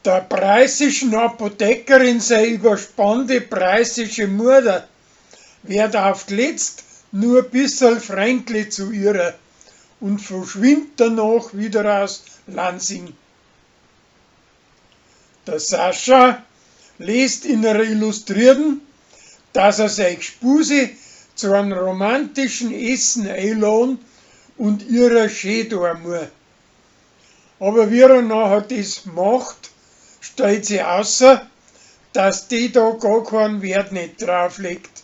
Der preußischen Apothekerin sei überspannte preußische Mutter wird auf d'letzt nur bisserl freundlich zu ihrer und verschwindet danach wieder aus Lansing. Der Sascha liest in einer Illustrierten, dass er sei Gspusi zu einem romantischen Essen einladen und ihrer schön tun muss. Aber wie er nachher das macht, stellt sich außer, dass die da gar keinen Wert nicht drauf legt.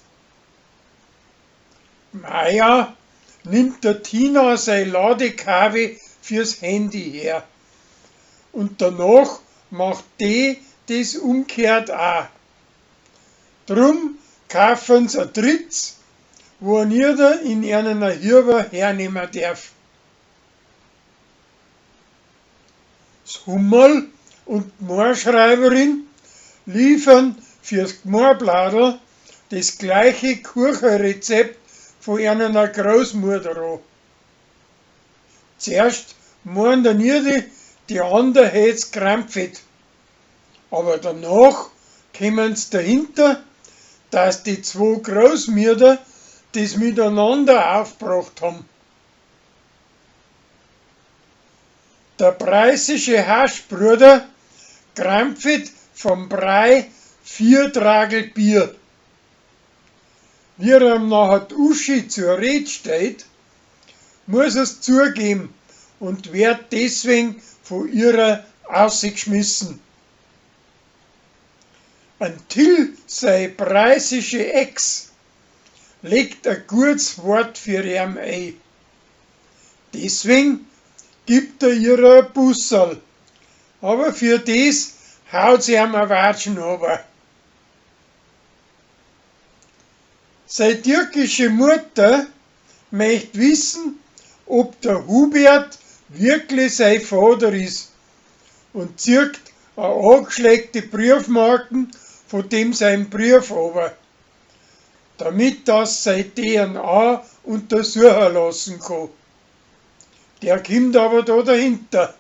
Maja nimmt der Tina sein Ladekabel fürs Handy her. Und danach macht die das umgekehrt auch. Drum kaufen sie ein drittes, wo ein jeder in einer Hirber hernehmen darf. Das Hummerl und die Moorschreiberin liefern fürs Gmorbladl das gleiche Kuchenrezept von einer Großmutter an. Zuerst meint der Niede, die andere hätt's krampft. Aber danach kommen's dahinter, dass die zwei Großmütter das miteinander aufgebracht haben. Der preußische Haschbruder krampft vom Brei 4 Tragel Bier. Wie er ihm nachher die Uschi zur Rede steht, muss er's zugeben und wird deswegen von ihrer ausgeschmissen. Ein Till, sei preußische Ex, legt ein gutes Wort für ihn ein. Deswegen gibt er ihr ein Busserl, aber für das haut sie ihm ein Watschen runter. Seine türkische Mutter möchte wissen, ob der Hubert wirklich sein Vater ist und zieht eine angeschlägte Briefmarken von dem sein Brief runter, damit das sein DNA untersuchen lassen kann. Der kommt aber da dahinter.